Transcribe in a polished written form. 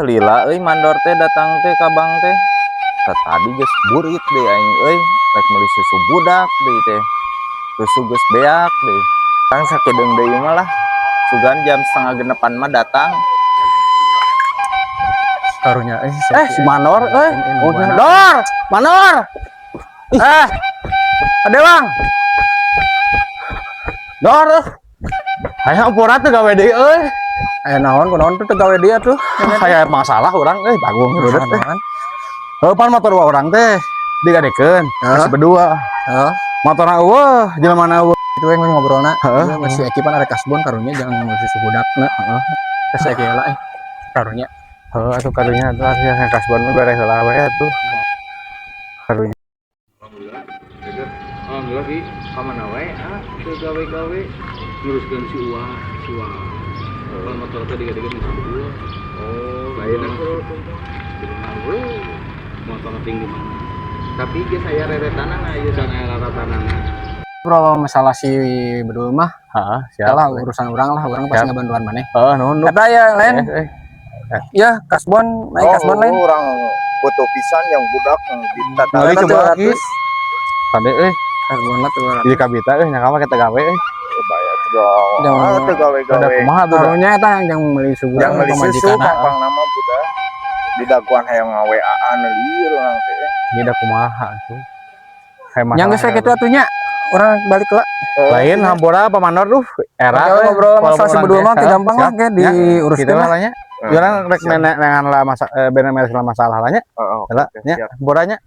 Lila euy mandor teh datang teh ka bank teh. Tadi geus burit deui aing euy, rek meuli susu budak deui teh. Susu geus beak deui. Tang sakedeung deui mah lah. Sugan jam setengah genepan mah datang. Karunya eh. Eh, si Manor eh. Oh, Dor, Manor. Eh. Ada, Bang. Dor. Aya ampura teu gawe deui euy. Aya naon, kunaon tuh teu gawe dia tuh? Aya masalah urang euy, bagung rudet teh. Naon? Heuh, pan motor dua orang teh digadekeun Heeh. kasih berdua. Heeh. Motorna euweuh, jelema euweuh. Itu yang ngobrolna. Heeh. Ieu masih Eki pan arek kasbon, karunya jangan mau susu budakna. Heeh. Geus Eki heula eh. Karunya. Heuh, atuh karunya atuh aya kasbon mah beres heula we atuh. Karunya. Alhamdulillah. Alhamdulillah, Ki. Ka mana wae ah teu gawe-gawe? Nguruskeun si Uwa, si Uwa. Kalau motor teh digadekeun si berdua. Oh, ayeuna Di mana? Motor ting di mana? Tapi geus aya reretanana ieu? Can aya raratanana. Bro, masalah si bedul mah Heeh, siap. lah urusan orang lah, orang pasti Siap. Ngabantuan maneh. Heeh, nuhun. Eta ya lain. Eh, eh. Ya, kasbon, naik kasbon lain. Orang butuh pisan yang budak di tata. Meuli Eta coba, Ki. 300. Tadi euy, Kasbonna 300. di kabita euy, nya kita gawe euy. Bayar tuh. Jangan- Ah, teu gawe-gawe. Ada kumaha tuh? Karunya eta yang meuli susu. Yang beli susu pamajikanna. Pangpang nama budak. Di daguan hayang ngaWA-an lieur urang teh. Ini da kumaha tuh. Kayak Yang geus kitu atuh nya. Urang balik lah. Lain, hampura pamandor tuh era Kalau euy. ngobrol masalah si Walaupun bedul mah orang teh, gampang lah siap. kayak Ya, diuruskeun gitu lah. lah nya. Urang rek nengan lah masa bener beres lah masalah lah nya. Heeh. Lah nya, siap. hampura nya.